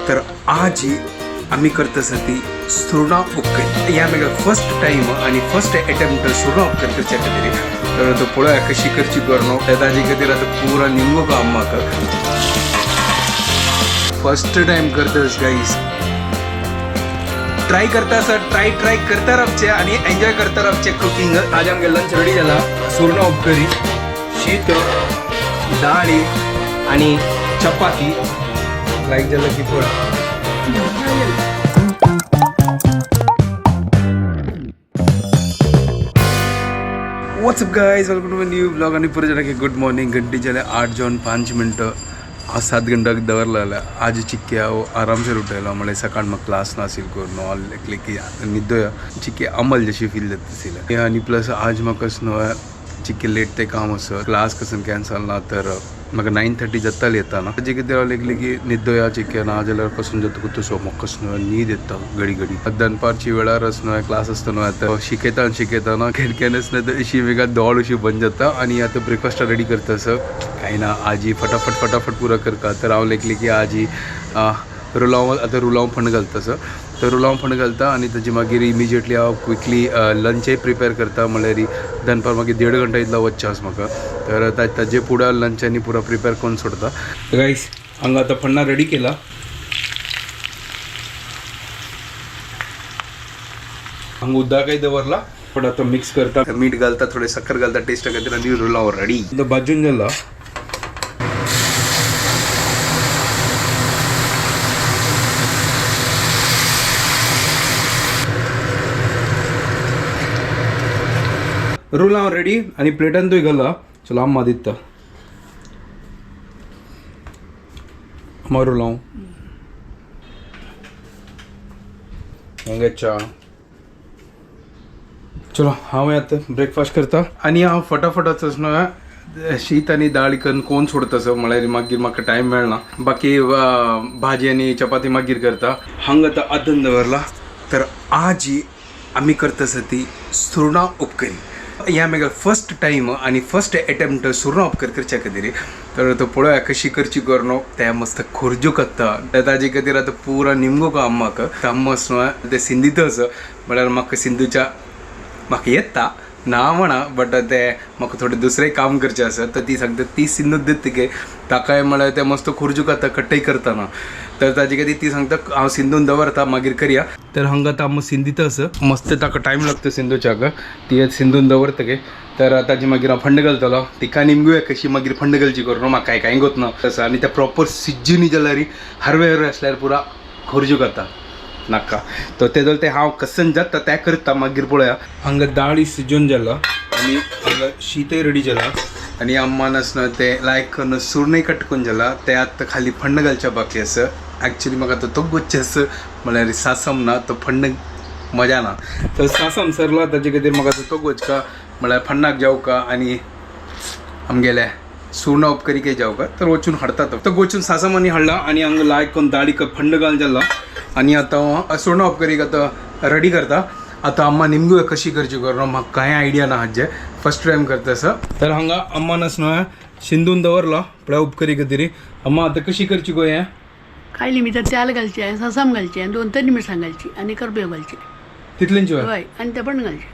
तर आज आम्ही करत ती सुरणां उपकरी. ह्या म्हाका फर्स्ट टायम आणि फर्स्ट अटेम्प्ट सुरणां उपकरी करच्या खातीर. तर तो पळोवया कशी करची करणो ताजे खातीर आतां पुरा निमगो काम म्हाका फर्स्ट टायम करतस गाईस. ट्राय करता सर, ट्राय ट्राय करता रावचे आणि एन्जॉय करता रावचे कुकिंग. आज आमगे लंच रेडी जाला. सुरणां उपकरी, शीत, दाळी आणि चपाती. लाईक झालं की पळय. What's up guys, welcome to my new blog. आणि परत की गुड मॉर्निंग. घंटी जाले 8:05. आज 7 घंटाक दवरलेले. आज चिक्के हांव आरामशीर उठयलो. म्हळ्यार सकाळ म्हाका क्लास नाशिल्लो करून ऑल एकले की न्हिदोया चिक्के अमल जशी फील जाता आशिल्लें. आनी प्लस आज म्हाका न्हय चिक्के लेट ते काम आसा, क्लास कसन कॅन्सल ना तर म्हाका 9:30 जाताली येताना. ताजे खातीर हांव लेगले की न्हिदोया चिक्के, ना जाल्यार कसून जाता तसो म्हाका न्हय न्हीद येता घडी घडी. दनपारची वेळार न्हय क्लास आसता न्हय, आतां शिकयता शिकयतना केन्ना केन्नाच न्हय तर अशी वेगात दोळ अशी बंद जाता. आनी आतां ब्रेकफास्ट रेडी करता सर. कांय ना, आजी फटाफट फटाफट पुरो करता. तर हांव लेगले की आजी रुलाव, आतां रुलाव फंड घालता सर. तर रुलाव फंड घालता आनी ताजे मागीर इमिजिएटली हांव क्विकली लंचय प्रिपेर करता. म्हळ्यार दनपार मागीर 1.5 घंटा इतलो वचचें आसा म्हाका. तर ताजे फुडें लंच आनी पुरो प्रिपेर करून सोडता. गायस, हांगा आतां फण्णा रेडी केला. हांगा उदकय दवरला, पण आतां मिक्स करता. मीठ घालता, थोडें साकर घालता टेस्टा खातीर आनी रुलाव रेडी. आतां भाजून जाला. रुलाव रेडी आनी प्लेटान घाला. चलो अम्मा दिता. अम्मा रुलाव हांगा च्या. चलो हांव आतां ब्रेकफास्ट करता आनी हांव फटाफटाच न्हय शीत आनी दाळ करून कोण सोडता सर. म्हळ्यार मागीर म्हाका टायम मेळना. बाकी भाजी आनी चपाती मागीर करता. हांगा आतां आदन दवरला. तर आजी आमी करता ती सुरणां उपकरी. ह्या म्हाका फर्स्ट टायम आनी फर्स्ट अटेम्प्ट सुरणां उपकरी करच्या खातीर. तर तो पळोवया कशी करची करणो. ते मस्त खोरजो करता. ताजे खातीर आतां पुरा निमगो का अम्माक. अम्मा न्हय ते सिंधीतच, म्हळ्यार म्हाका सिंधूच्या म्हाका येता ना म्हणा, बट ते म्हाका थोडें दुसरें काम करचें आसा. तर ती सांगता ती सिंदूत दिता गे ताकाय. म्हळ्यार ते मस्त खोरजू खाता कट्टय करतना. तर ताजे खातीर ती सांगता हांव सिंदून दवरता, मागीर करया. तर हांगा आतां आमकां सिंदीत आसा. मस्त ताका टायम लागता सिंदूच्याक. ती सिंदून दवरता गे. तर ताजी मागीर हांव फंड घालतलो. तिका निमगुया कशी मागीर फंड घालची करून. म्हाका कांय कांय गोत ना तसं. आनी ते प्रॉपर सिज्जुनी जाल्यार हरवे हरवे आसल्यार पुरा खोरजू खाता नाका. तर ते जाल्यार ते हांव कसन जाता तें करता, मागीर पळोवया. हांगा दाळी शिजोवन जाला आनी हांगा शीतय रेडी जाला. आनी अम्मान आसना ते लायक करून सुरणय कट करून जाला. ते आतां खाली फंड घालच्या बाकी आसा. एक्चुली म्हाका आतां तो गोच्चे आसा, म्हळ्यार सासम ना तो फंड मजा ना. तर सासम सरला, ताजे खातीर म्हाका आतां तो गोचका म्हळ्यार फण्णाक जावका आनी आमगेले सुर्ण उपकरी काही जावका. तर वचून हाडता तो. तर वचून सासमानी हाडला आनी हांगा लायक करून दाळी फंड घालून जाला. आनी आतां सुर्ण उपकरीक आतां रेडी करता. आतां अम्मा निमगू कशी करची करून. म्हाका कांय आयडिया ना हाजे, फर्स्ट टायम करता आसा. तर हांगा अम्मान न्हय शिंदून दवरला पळय उपकरी खातीर. अम्मा, आतां कशी करची गो हें? कायली भितर तेल घालचें, ससम घालचें, 2 3 मिरसांग घालची आनी करबेव घालचें. तितलेंच हय? हय, आनी तें पण घालचें.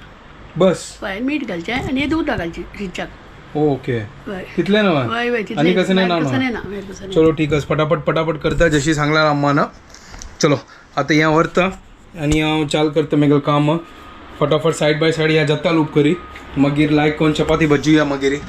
बस. हय, मीठ घालचें आनी हे उदक घालचें शिजच्याक. ओके. हय. तितलें ना? हय हय, तितलें. आनी कसं नाही ना? कसं नाही ना, मागीर कसं नाही. चलो ठीक आसा, फटाफट फटाफट करता जशी सांगला अम्मान. चलो आतां हें व्हरता आनी हांव चाल करता मागीर काम फटाफट. सायड बाय सायड ह्या जाता उपकरी, मागीर लायक करून चपाती भजुया. मागीर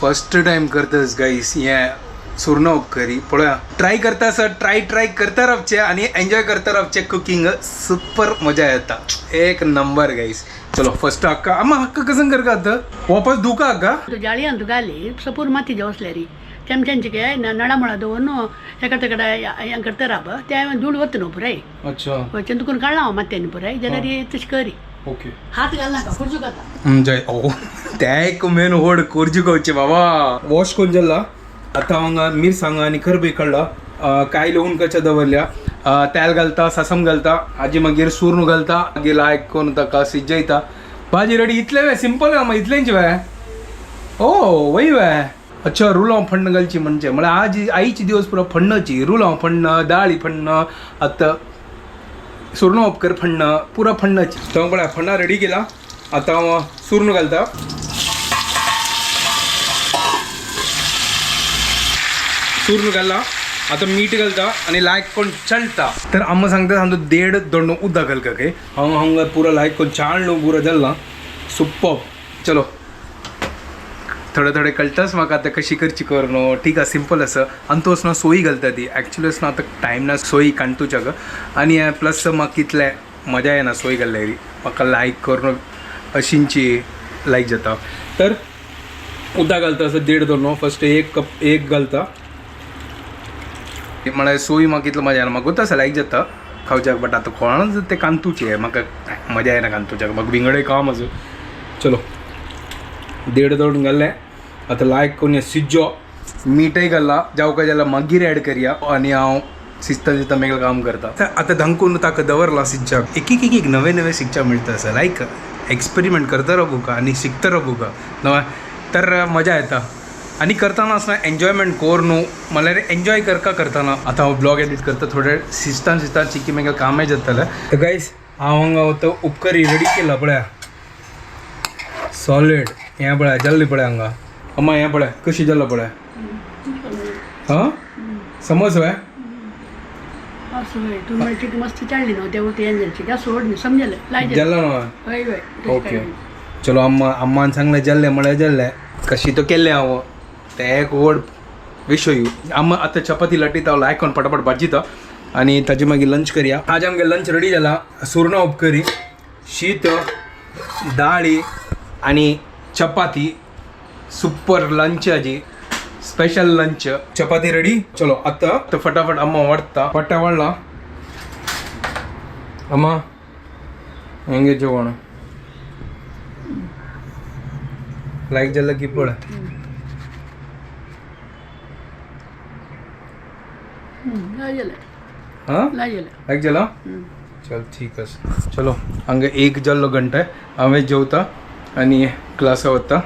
फर्स्ट टायम करतस गाईस हें सुरणां उपकरी. पळोवया, ट्राय करता सर. ट्राय ट्राय करता रावचे आनी एन्जॉय करता रावचे कुकिंग. सुपर मजा येता, एक नंबर गाईस. चलो फर्स्ट हक्का अम्मा, हक्का कसं करका आतां? वापस दुका हक्का. तूं जाळयान तूं घाली सपूर माती जे वसल्यारी चमच्यांचे काय नळामळा दवरून एका तेकडे हें करता राब ते धूळ वता न्हू पुराय. अच्छा. वचून तुकून काडला हांव मातयेन पुराय जाल्यार तशें करी. ओके. हात घालनाका, खुर्जू खाता. जय ओ त्या एक मेन व्हड कोरजू खावचे बाबा. वॉश करून जाला. आतां हांगा मिरसांगा आनी करबे काडला, कायल हुन कशा दवरल्या. तेल घालता, सासम घालता, हाजी मागीर सूर्ण घालता, मागीर लायक करून ताका सिजयता. भाजी रेडी. इतलें वे सिंपल वे इतलेंच वे. ओ वय वे. अच्छा रुलाव फण्ण घालची म्हणजे म्हळ्यार आज आईची दिवस पुरो फण्णाची रुलाव फण्ण दाळी फण्ण आतां सुर्ण उपकर फण्ण पुरो फण्णाची. तर पळय फण्णा रेडी केला. आतां हांव सुर्ण घालता. सुर्ण घालला आतां मीठ घालता आनी लायक कोण चलता. तर आम्हा सांगता सांगतो देड दोंड उदक घाल काय हांव हांगा पुरो लायक कोण चाळणू पुरो जाल्ला सुप्पर. चलो थोडे थोडे कळटाच म्हाका आतां कशी करची कर न्हू. ठीक आसा सिंपल आसा. आनी तो न्हू सोयी घालता ती एक्चुअली न्हू आतां टायम ना सोयी कांतूच्याक आनी प्लस म्हाका कितले मजा येना सोय घाल्ल्यारी म्हाका लायक करून अशींची लायक जाता. तर उदक घालता असं देड दोन फर्स्ट एक कप एक घालता. म्हळ्यार सोय म्हाका इतलो मजा येना म्हाका आसा लायक जाता खावच्याक बट आतां कोणाच ते कांतूचे म्हाका मजा येना कांतूच्याक म्हाका विंगडे काम आसा. चलो देड दोन घाल्लें आतां लायक करून सिज्जो मीठय घालला जावं काय जाल्यार मागीर एड करया आनी हांव सिजता सिजता मेगेलें काम करता. आतां धांकून ताका दवरला सिज्जाक. एक एक एक एक नवें नवें शिकच्या मेळटा आसा लायक एक्सपेरिमेंट करता रावूका आनी शिकता रावूका नवें तर मजा येता. आनी करतना आसतना एन्जॉयमेंट कोर न्हू म्हणल्यार एन्जॉय करका करतना. आतां हांव ब्लॉग एडिट करता थोडे सिजता सिजता चिकी मागीर कामय जातलें. तर गायज हांव हांगा तो उपकरी रेडी केला पळया सॉलिड हें पळय जाल्ली पळय हांगा अम्मा हें पळय कशी जाल्लो पळय हां समज वय असं तूं म्हणटी मस्त चाळ्ळी न्हू ते उलट हें जालें सोड न्ही समजलें लाय जाल्लो न्हू. हय हय ओके चलो अम्मा अम्मान सांगलें जाल्लें म्हळ्यार जाल्लें कशी तो केल्लें हांव तें एक व्हड विशय. आम्मा आतां चपाती लाटीता हांव लायक पटापट भाजीता आनी ताजे मागीर लंच करया. आज आमगे लंच रेडी जाला. सुरणां उपकरी शीत दाळी आनी चपाती. सुपर लंच आजी स्पेशल लंच. चपाती रेडी. चलो आतां फटाफट अम्मा वाडटा पट्टा वाडला. अम्मा हेंगे जेवण लायक जाल्यार की पळय. लाय जालें हां लाय जालें. लायक जाला चल ठीक आसा. चलो हांगा एक जाल्लो घंटे हांवें जेवता आनी क्लासा वता.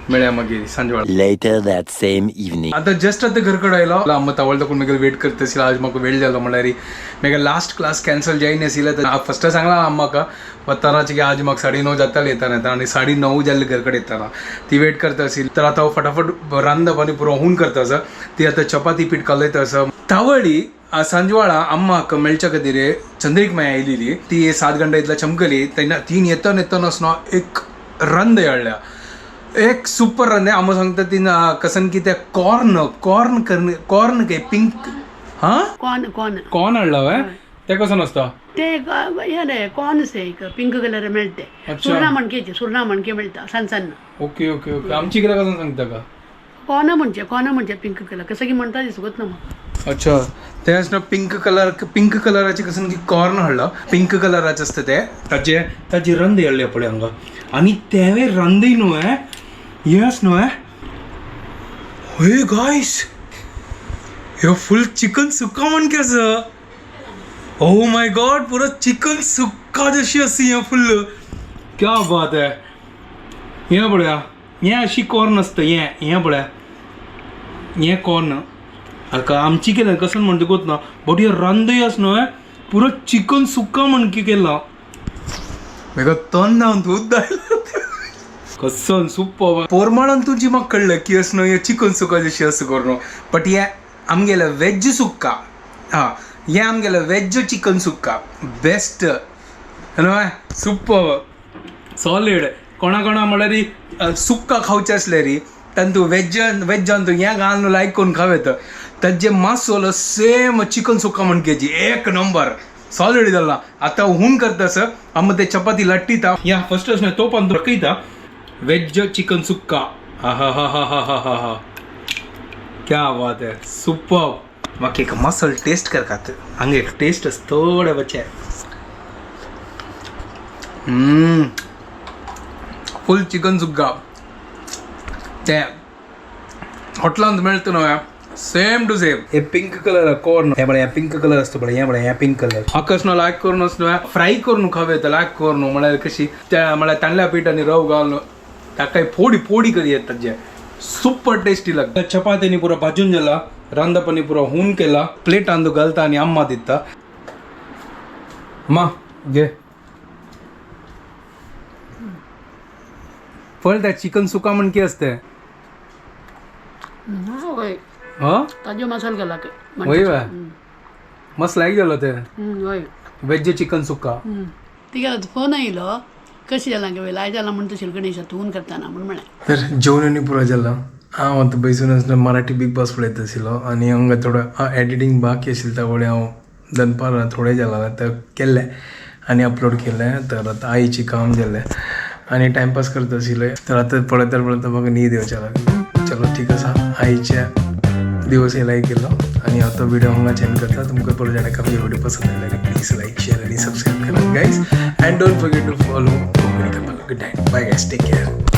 मेळया मागीर सांजवेळा. Later that same evening. आता जस्ट आता घरकडे आयलो अम्मा तवळ तकून मेगेल वेट करता आशिल्लो. आज म्हाका वेळ जालो म्हणल्यार मेगे लास्ट क्लास कॅन्सल जायनाशिल्लें. तर फस्ट सांगला अम्माका वतानाचे की आज म्हाका 9:30 जाताले येताना येता आनी 9:30 जाल्ले घरकडे येताना ती वेट करता आशिल्ली. तर आतां हांव फटाफट रांदप आनी पुरो हून करता आसा. ती आतां चपाती पीठ कालयता आसा. तावळी सांजवाळा अम्माक मेळच्या खातीर चंद्रीक माय आयलेली. ती 7 घंटा इतला चमकली तेन्ना तीन येतना येतना आसना एक रंद हाडल्या एक सुपर रंद. आम्हा सांगता ती कसन की त्या कॉर्न कॉर्न कॉर्न काय पिंक हां कॉर्न कॉर्न कॉर्न हाडला वय ते कसं नसता ते एक हे रे कॉर्न एक पिंक कलर मेळते. अच्छा. सुरणां मणकेचे सुरणां मणके मेळटा सान सान. ओके ओके ओके आमची इकडे कसं सांगता का कॉर्न म्हणजे कॉर्न म्हणजे पिंक कलर कसं की म्हणता दिसत ना म्हाका. अच्छा ते आसना पिंक कलर पिंक कलराचे कसं की कॉर्न हाडला पिंक कलराचे आसता ते ताजे ताजे रंद हाडले पळय हांगा आनी तेवे रंदय न्हू हें आस न्हू हे गायस हे फुल चिकन सुक्का म्हणके आसा. ओ my God पुरो चिकन सुक्का जशी आसा हें फुल क्या बात है. हें पळया हें अशी कॉर्न आसता हें हें पळया हें कॉर्न हाका आमची केलें कसं म्हणटकूच ना बट हे रंदय आस न्हय पुरो चिकन सुक्का म्हणकी केला म्हाका तोंड दूध आयलो कसं सुप्पर पोरमाळान तुजी म्हाका कळ्ळें की अशें न्हय चिकन सुक्का जशी अशें करून बट हें आमगेलें वेज सुक्का हां हें आमगेलें वेज चिकन सुक्का बेस्ट न्हय सुपर सॉलीड. कोणा कोणा म्हणल्यार सुक्का खावचें आसलें री तांतू वेज वेजान तूं हें घालून लायक करून खावं येता. ताजें मासोल सेम चिकन सुक्का म्हणकेची एक नंबर सॉलिड जाला. आतां हून करता सर आमी ते चपाती लाट्टिता ह्या फर्स्ट अशें तो पण रखयता वेज चिकन सुक्का. हा हा हा हा हा हा हा क्या बात है सुपर. म्हाका एक मसल टेस्ट करतात हांगा एक टेस्ट आसा थोडे बचे फुल चिकन सुक्का ते हॉटेलांत मेळटा न्हय सेम टू सेम. हे पिंक कलर कॉर्न हे पळय पिंक कलर आसता पळय हे पळय हे पिंक कलर हाका न्हू लायक करून न्हय फ्राय करून खावं येता लायक करून म्हळ्यार कशी त्या म्हळ्यार तांदळा पीठ आनी रव घालून ताका फोडी फोडी करी येता ताजे सुपर टेस्टी लागता. चपात्यांनी पुरा भाजून जाला, रांदपानी पुरा हून केला, प्लेटान घालता आनी अम्मा दिता. मा घे फळ त्या चिकन सुका म्हण की असते. वय. ह. ताजो मसाल घाला. वय वा, मस्त लायक जालो ते. वय. वेज चिकन सुका. तिका फोन येयलो, कशें जालां गे लाय जालां म्हण तशें गणेशा तूं करताना म्हूण म्हळें. तर जेवण आनी पुरो जाला. हांव आतां बैसून आसतना मराठी बिग बॉस पळयत आशिल्लो आनी हांगा थोडो एडिटींग बाकी आशिल्लें, त्या हांव दनपार थोडें जालां तर केल्लें आनी अपलोड केलें. तर आतां आईची काम जालें आनी टायमपास करत आशिल्ले. तर आतां पळयता पळयता म्हाका न्हीद येवच्या लागली. चलो ठीक आसा, आईच्या दिवस हे लायक केलो आनी हांव तो व्हिडिओ हांगा चॅन करता. तुमकां परत जाणा आमचे व्हिडिओ पसंत आयले प्लीज लायक, शेअर आनी सबस्क्रायब करा guys, and don't forget to follow Konkani couple. Good night, bye guys, take care.